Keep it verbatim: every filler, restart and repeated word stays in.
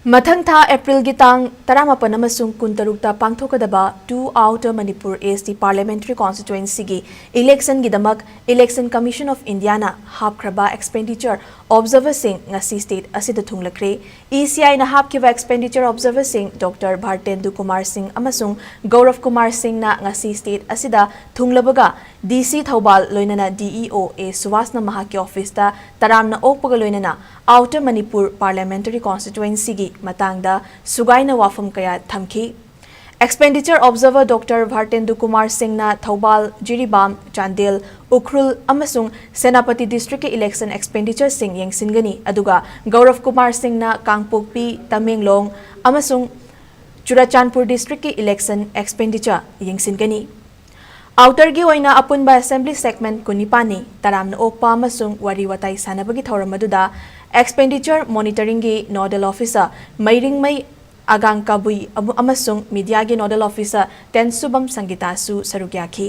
ꯃꯊꯪ ꯊꯥ ꯑꯦꯄ꯭ꯔꯤꯜꯒꯤ ꯇꯥꯡ ꯇꯔꯥꯃꯥꯄꯟ ꯑꯃꯁꯨꯡ ꯀꯨꯟꯇꯔꯨꯛꯇ ꯄꯥꯡꯊꯣꯛꯀꯗꯕ Two Outer Manipur S T Parliamentary Constituencyꯒꯤ electionꯒꯤꯗꯃꯛ Election Commission of Indiaꯅ ꯍꯥꯞꯈ꯭ꯔꯕ expenditure observerꯁꯤꯡ ꯉꯁꯤ state ꯑꯁꯤꯗ ꯊꯨꯡꯂꯈ꯭ꯔꯦ꯫ ECIꯅ ꯍꯥꯞꯈꯤꯕ expenditure observerꯁꯤꯡ Doctor Bhartendu Kumar Singh ꯑꯃꯁꯨꯡ Gaurav Kumar Singhꯅ ꯉꯁꯤ state ꯑꯁꯤꯗ ꯊꯨꯡꯂꯕꯒ DC ꯊꯧꯕꯥꯜ ꯂꯣꯏꯅꯅ DEO A ꯁꯨꯕꯥꯁꯅ ꯃꯍꯥꯛꯀꯤ officeꯇ ꯇꯔꯥꯝꯅ ꯑꯣꯛꯄꯒ ꯂꯣꯏꯅꯅ Outer Manipur Parliamentary Constituencyꯒꯤ ꯃꯇꯥꯡꯗ ꯁꯨꯒꯥꯏꯅ ꯋꯥꯐꯝ ꯀꯌꯥ ꯊꯝꯈꯤ꯫ Expenditure observer Doctor Bhartendu Kumar Singhꯅ Thoubal, Jiribam, Chandel, Ukhrul ꯑꯃꯁꯨꯡ ꯁꯦꯅꯥꯄꯇꯤ districtꯀꯤ election expenditureꯁꯤꯡ ꯌꯦꯡꯁꯤꯟꯒꯅꯤ, ꯑꯗꯨꯒ ꯒꯧꯔꯚ ꯀꯨꯃꯥꯔ ꯁꯤꯡꯅ ꯀꯥꯡꯄꯣꯛꯄꯤ, ꯇꯃꯦꯡꯂꯣꯡ ꯑꯃꯁꯨꯡ ꯆꯨꯔꯆꯥꯟꯄꯨꯔ districtꯀꯤ election expenditure ꯌꯦꯡꯁꯤꯟꯒꯅꯤ꯫ Outerꯒꯤ ꯑꯣꯏꯅ ꯑꯄꯨꯟꯕ assembly segment ꯀꯨꯟꯅꯤꯄꯥꯟꯅꯤ꯫ ꯇꯔꯥꯝꯅ ꯑꯣꯛꯄ ꯑꯃꯁꯨꯡ ꯋꯥꯔꯤ ꯋꯥꯇꯥꯏ ꯁꯥꯟꯅꯕꯒꯤ ꯊꯧꯔꯝ ꯑꯗꯨꯗ expenditure monitoringꯒꯤ nodal officer ꯃꯩꯔꯤꯡꯃꯩ ꯑꯒꯥꯡ ꯀꯕꯨꯏ ꯑꯃ-, ꯑꯃꯁꯨꯡ mediaꯒꯤ nodal officer ꯇꯦꯟꯁꯨꯕꯝ ꯁꯪꯒꯤꯇꯥꯁꯨ ꯁꯔꯨꯛ ꯌꯥꯈꯤ꯫